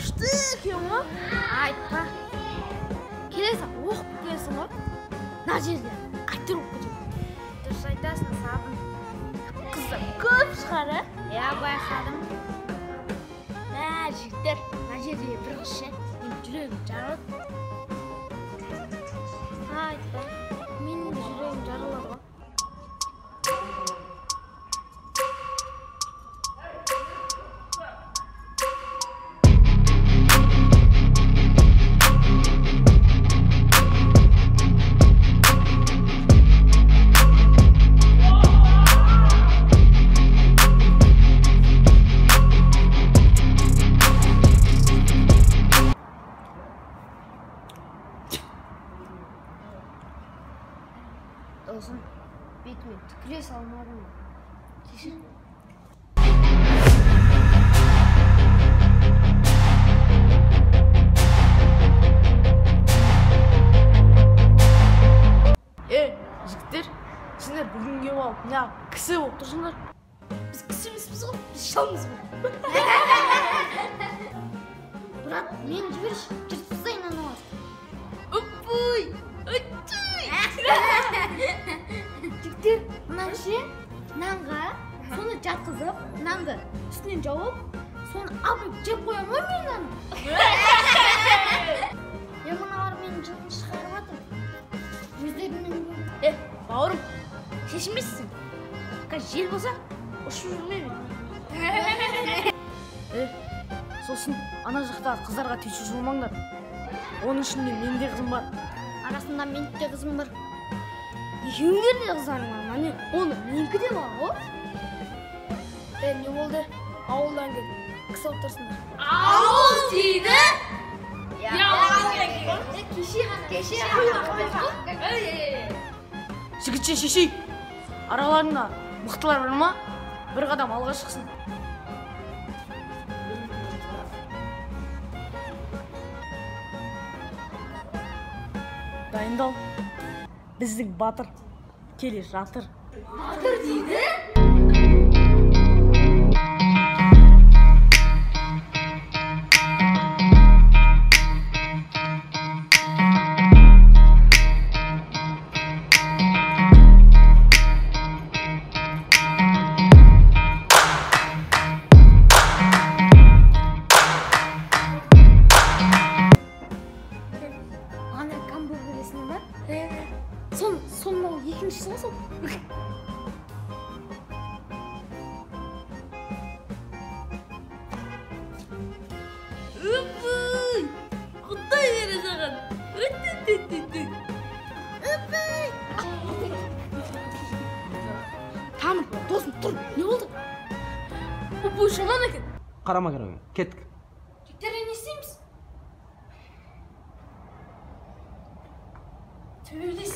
Күшті екен ғой. Айтпа. Келесі оқып келесің ғой. Мына жерде актер болып кетеді. Дұрыс айтасың, Сабын. Қыздар көп шығар, ә? Иә, байқадым. Мә, жігіттер, мына жерде бір қыз ше, менің жүрегім жарылады. Айтпа, менің де жүрегім жарылады ғой. Досым, бетіме түкіре салмадым. Кешір. Жігіттер, сендер бүгін келіп алып, неғып кісі болып тұрсыңдар? Біз кісі емеспіз ғой, біз шалмыз ғой. Брат, мені жіберші, жыртып тастайын аналарды. Үппүй, үттүй. Жігіттер, мынаны ше, нанға соны жатқызып, нанды үстінен жауып, соны алып жеп қоямын ғой мен нанды. Мыналар менің жынымды шығарып жатыр. Өздерінен көріп. Бауырым, шешінбейсің. Қазір жел болса, ұшып жүрме бе. Сосын ана жақтағы қыздарға тиісіп болмаңдар. Оның ішінде менің де қызым бар. Арасында менің де қызым бар. Екеуіңдер де қыздарың бар ма, не? Оны менікі де бар ғой. Не болды? Ауылдан келіп, кісі болып тұрсыңдар. Ауыл дейді? Кеше ғана. Кеше ғана. Жігітше, шешей, араларында мықтылар бар ма? Бір қадам алға шықсын. Дайындал. Біздің батыр келе жатыр. Батыр дейді? Ана гамбургер есіңде ма? Соның ол екіншісі ғой сол. Үппүй! Құдай бере саған! Үппүй! Тамыр, досым, тұр, не болды? Үппүй жаман екен. Қарама қарама, кеттік. Жігіттер, не істейміз? Төбелесейік.